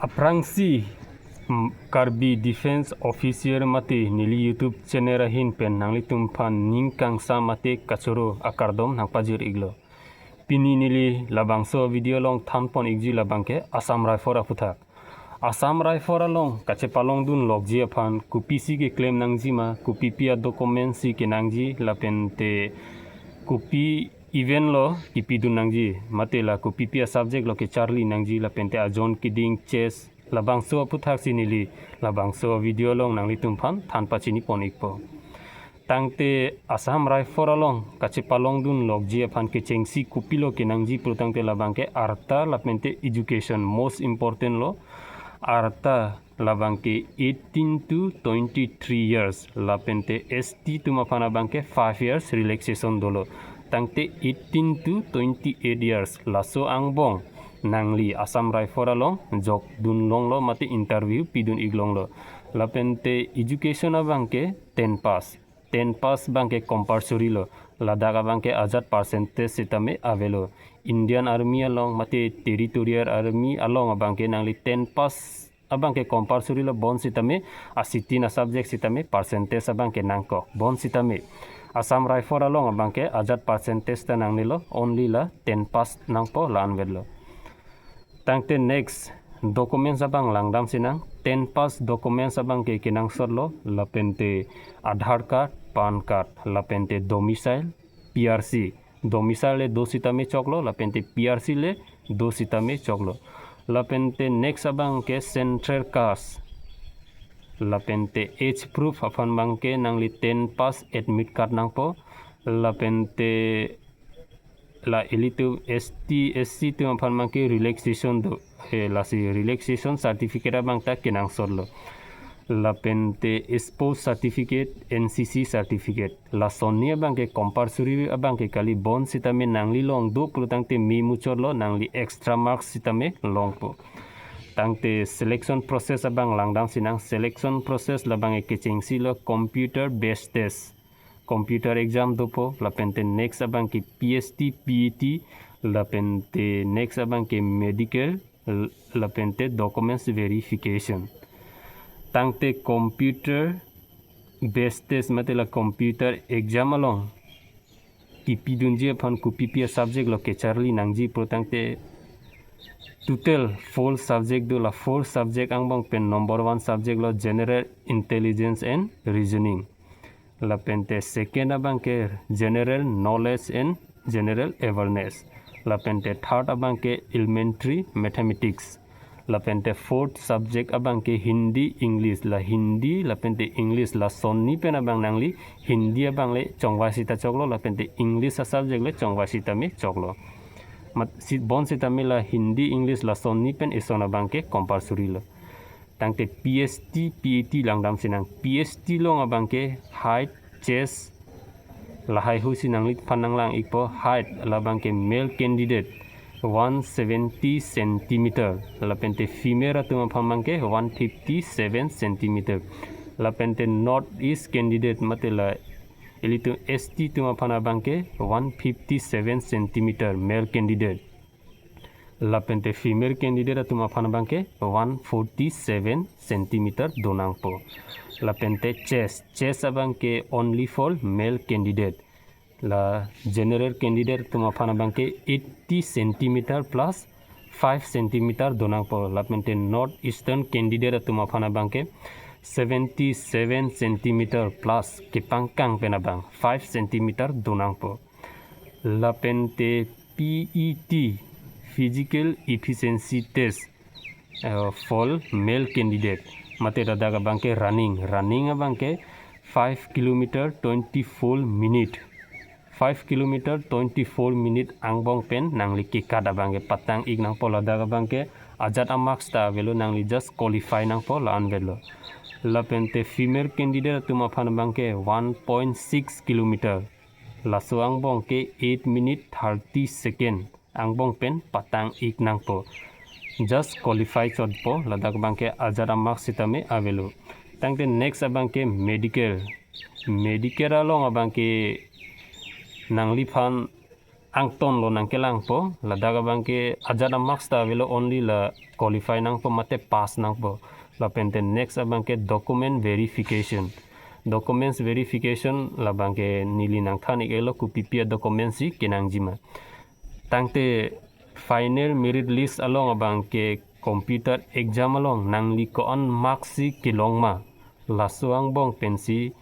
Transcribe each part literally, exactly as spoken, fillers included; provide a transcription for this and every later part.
Aphrangsi, mm, Karbi Defence Officer mate neli YouTube channel ahin pen nanglitumphan ning kangsam mate kachoro akardom nangpajir-iklo. Pini neli labangso video along thanpon-ikji labangke Assam Rifle aphuthak. Assam Rifle along kachepalongdun lokji aphan kopisi keklem nangjima, kopipi a-document si kenangji lapente kopi event lo kipidun nangji, mate la kopipi a-subject lo kecharli nangji lapente ajon keding chess, labangso aphuthak si neli labangso video along nanglitumphan thanpachinipon-ikpo. Tangte Assam Rifle along kachepalongdun lokji aphan kechengsi kopilo kenangji pulotangte labangke arta lapente education most important lo. Arta labangke eighteen to twenty-three years lapente S T atum aphan abangke five years relaxation dolo. Tangte eighteen to twenty-eight years laso angbong nangli Assam Rifle along jokdun longlo mate interview pidun-ik longlo. Lapente education abangke ten pass. Ten pass abangke compulsory lo. Ladak abangke ajat percentage sitame avelo. Indian Army along mate Territorial Army along abangke nangli ten pass abangke compulsory lo, bonsitame a-sit-in a-subject sitame percentage abangke nangkok. Bonsitame Assam Rifle along abangke ajat percentage ta nangnelo, only la ten pass nangpo la-anvetlo. Tangte next documents abang langdam sinang. Ten pass documents abangke kenangsotlo lapente Aadhaar card, PAN card, lapente domicile, P R C. Domicile le do sitame choklo, lapente P R C le do sitame choklo. Lapente next abangke central caste. Lapente age proof aphan abangke nangli ten pass admit card nangpo. Lapente la ilitum S T, S C atum aphan abangke relaxation do. He, lasi relaxation certificate abang ta kenangsotlo. Lapente sports certificate, N C C certificate. Lasonni abangke compulsory abangke kali, bonsitame nangli long do pulotangte me muchotlo, nangli extra marks sitame longpo. Tangte selection process abang langdam sinang. Selection process labangke kechengsilo computer based test. Computer exam dopo, lapente next abangke P S T, P E T, lapente next abangke medical, l-, lapente documents verification. Tangte computer based test mate la computer exam along kipidunji aphan kopipi a-subject lo kecharli nangji pulotangte total four subject do, la four subject angbong pen number one subject lo General Intelligence and Reasoning. Lapente second abangke General Knowledge and General Awareness. Lapente third abangke Elementary Mathematics. Lapente fourth subject abangke Hindi, English. La Hindi lapente English, lasonni pen abang nangli Hindi abang le chongvai sita choklo, lapente English a-subject le chongvai sitame choklo. Mat si, bonsitame la Hindi, English lasonni pen ison abangke compulsory lo. Tangte P S T, P E T langdam sinang. P S T along abangke height, chest, lahai husi nangliphan nanglang-ikpo. Height labangke male candidate one seventy centimeter, lapente female atum aphan abangke one fifty-seven centimeter. Lapente North East candidate mate la ilitum S T atum aphan abangke one fifty-seven centimeter male candidate. Lapente female candidate atum aphan abangke one forty-seven centimeter donangpo. Lapente chest, chest abangke only for male candidate. La general candidate atum aphan abangke eighty centimeter plus five centimeter donangpo. Lapente North Eastern candidate atum aphan abangke seventy-seven centimeter plus kepangkang pen abang five centimeter donangpo. Lapente P E T, Physical Efficiency Test, eh, for male candidate. Mate ladak abangke running. Running abangke five kilometer twenty-four minute. Five kilometer twenty-four minute angbong pen nangli kekat abangke patang-ik nangpo, ladak abangke ajat a-marks ta avelo, nangli just qualify nangpo la-anvetlo. Lapente female candidate atum aphan abangke one point six kilometer. Laso angbong ke eight minute thirty second angbong pen patang-ik nangpo. Just qualify chotpo, ladak abangke ajat a-marks sitame avelo. Tangte next abangke medical. Medical along abangke nangliphan angtonlo nangkelangpo, ladak abangke ajat a-marks ta avelo, only la qualify nangpo mate pass nangpo. Lapente next abangke document verification. Documents verification labangke neli nangthan ik-etlo kopipi a-documents si kenangjima. Tangte final merit list along abangke computer exam along nangli ko-an marks si kelong ma, laso angbong pensi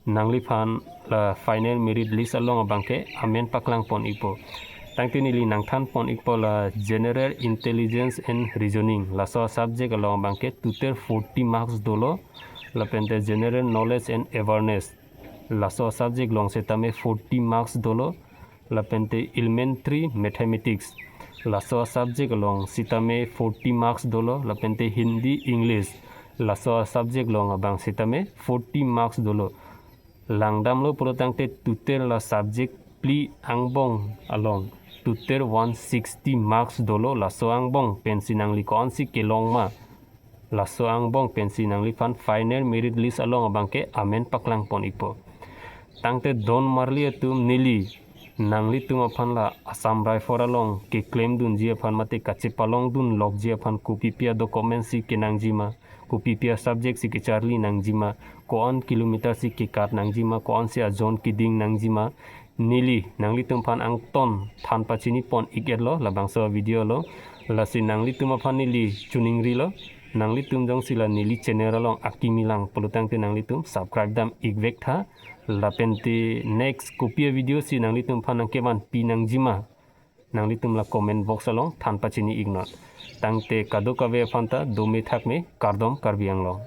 nangliphan la final merit list along abangke amen paklangpon ikpo. Tangte neli nangthanpon ikpo la general intelligence and reasoning, laso subject along abangke total forty marks dolo, lapente general knowledge and awareness, laso subject along setame forty marks dolo, lapente elementary mathematics, laso subject along setame forty marks dolo, lapente Hindi, English, laso subject along abang setame forty marks dolo. Langdamlo pulo tangte total la subject phli angbong along total one sixty marks dolo, laso angbong pensi nangli ko-an si kelong ma, laso angbong pensi nangliphan final merit list along abangke amen paklangpon ikpo. Tangte don marli atum, neli nanglitum aphan la Assam Rifle along keklemdunji aphan mate kachepalongdunlokji aphan kopipi a-documents si kenangjima, kopipi a-subject si kecharli nangjima, ko-an kilometer si kekat nangjima, ko-an si ajon keding nangjima, neli nanglitum aphan angton than pachinipon ik-etlo labangso video along. Lasi nanglitum aphan neli choningrilo, nanglitum jongsi la neli channel along akimi lang pulo tangte nanglitum subscribe dam ikvek tha. Lapente next kopi a-video si nanglitum aphan nangkevanpi nangjima, nanglitum la comment box along than pachini iknon. Tangte kadokave aphan ta dome thakme, kardom Karbi Anglong.